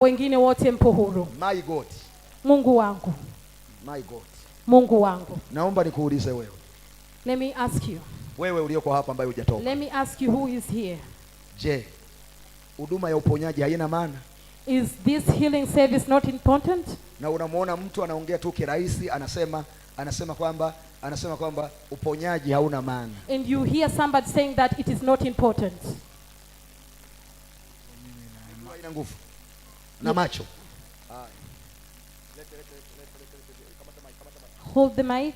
Wengine wote mpo huru. My God. Mungu wangu. My God. Mungu wangu. Naomba nikuulize wewe. Let me ask you. Wewe ulioko hapa ambaye hujatoka. Let me ask you who is here. Je, huduma ya uponyaji haina maana? Is this healing service not important? Na unamwona mtu anaongea tu kirahisi, anasema kwamba uponyaji hauna maana. And you hear somebody saying that it is not important. Haina nguvu na macho. Hold the mic.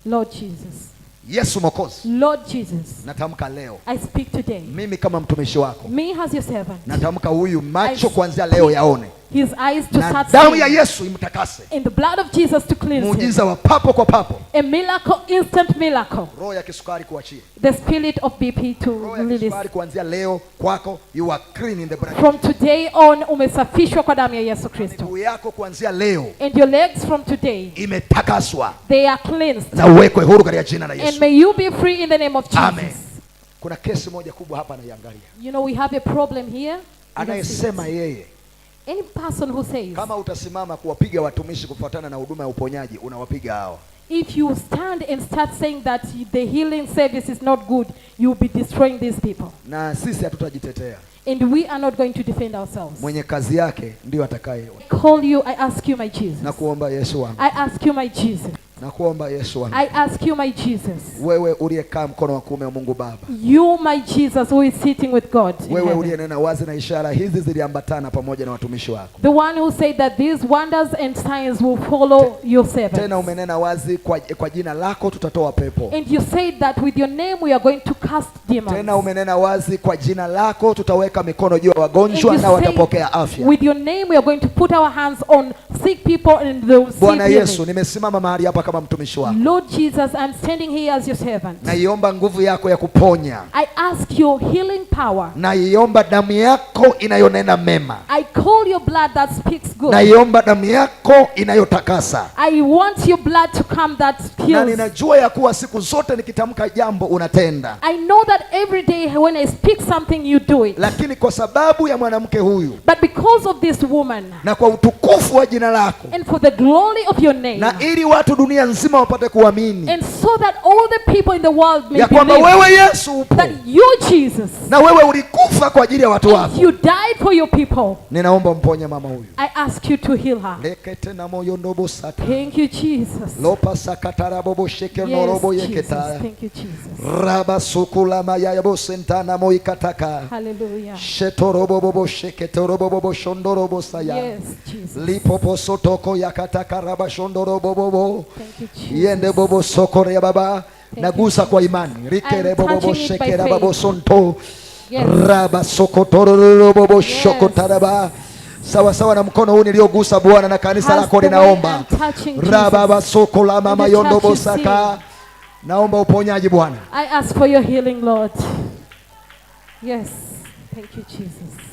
Lord Jesus. Yesu Mwokozi, Lord Jesus. Natamka leo, I speak today. Mimi kama mtumishi wako, Me as your servant. Natamka huyu macho kuanzia leo yaone, His eyes to na start damu ya seeing. Yesu imtakase. In the blood of Jesus to cleanse him. Muujiza wa papo kwa papo, A miracle, instant miracle. Roho ya kisukari kuachie, The spirit of BP to roho ya release. kisukari kuanzia leo kwako, you are clean in the blood. From today on, umesafishwa kwa damu ya Yesu Kristo. Miguu yako kuanzia leo And your legs from today, imetakaswa they are cleansed. Na uwekwe huru katika jina la And Yesu. may you be free in the name of Jesus. Amen. Kuna kesi moja kubwa hapa naiangalia. We have a problem here. You don't see Anayesema it. yeye Any person who says, kama utasimama kuwapiga watumishi kufuatana na huduma ya uponyaji unawapiga hawa. If you stand and start saying that the healing service is not good, you'll be destroying these people. Na sisi hatutajitetea. And we are not going to defend ourselves. Mwenye kazi yake ndiyo atakaye. Call you, I ask you, my Jesus. Nakuomba Yesu wangu. I ask you, my Jesus. Nakuomba Yesu wangu. I ask you, my Jesus. Wewe uliyekaa mkono wa kuume wa Mungu Baba. You, my Jesus, who is sitting with God in Wewe heaven. uliyenena wazi na ishara hizi ziliambatana pamoja na watumishi wako. The one who said that these wonders and signs will follow your servants. Tena umenena wazi kwa jina lako tutatoa pepo. And you said that with your name we are going to cast demons. Tena umenena wazi kwa jina lako tutaweka mikono juu ya And wagonjwa you na watapokea afya. with your name we are going to put our hands on sick people and they will see Bwana healing. Yesu, nimesimama mahali hapa kama mtumishi wako. Lord Jesus, I'm standing here as your servant. Naiomba nguvu yako ya kuponya. I ask your healing power. Naiomba damu yako inayonena mema. I call your blood that speaks good. Naiomba damu yako inayotakasa. I want your blood to come that Na heals. ninajua ya kuwa siku zote nikitamka jambo unatenda. I know that every day when I speak something, you do it. Lakini kwa sababu ya mwanamke huyu But because of this woman na kwa utukufu wa jina lako and for the glory of your name, na ili watu dunia nzima wapate kuamini and so that all the people in the world may ya kwamba believe wewe Yesu upo that you, Jesus, na wewe ulikufa kwa ajili ya watu wako. you died for your people. Ninaomba mponye mama huyu. I ask you to heal her. Lekete na moyo ndobo sata. Thank you, Jesus. Lopa sakatara bobo sheke Yes, norobo Jesus. yeketa. Thank you, Jesus. Raba sukula maya yabo sentana moikataka. Hallelujah. Shetorobo bobo sheketorobo bobo shondorobo saya. Yes, Jesus. Lipopo sotoko yakataka raba shondorobo bobo. Thank you, Jesus. Yende bobo sokore ya baba. Thank Nagusa you, kwa imani. Rikere I'm bobo touching it by shekera faith. babo sonto. Yes. Raba sokotororo bobo Yes. shokotaraba. Sawa sawa na mkono huu niliogusa Bwana na kanisa As lako the way linaomba. I'm touching Jesus. Raba soko la mama And the yondo church is bosaka. Naomba uponyaji Bwana. I ask for your healing, Lord. Yes. Thank you, Jesus.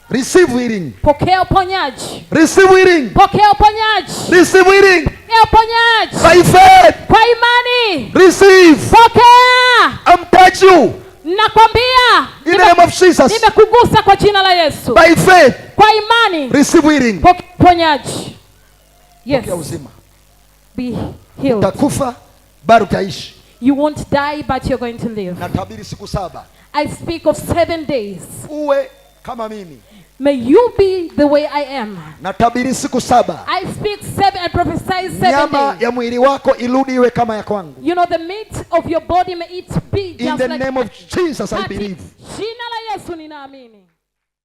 Receive healing. Pokea uponyaji. Receive healing. Pokea uponyaji. Receive healing. Pokea uponyaji. By faith. Kwa imani. Receive. Pokea. I'm touch you. Nakwambia. In the name of Jesus. Nimekugusa kwa jina la Yesu. By faith. Kwa imani. Receive healing. Pokea uponyaji. Yes. Pokea uzima. Be healed. Utakufa bado utaishi. You won't die, but you're going to live. Natabiri siku 7. I speak of 7 days. Uwe kama mimi. May you be the way I am. Natabiri siku 7. I speak 7, I prophesy 7 Nyama days. ya mwili wako irudi iwe kama ya kwangu. The meat of your body, may it be In just the like name of Jesus I Katika believe. jina la Yesu ninaamini.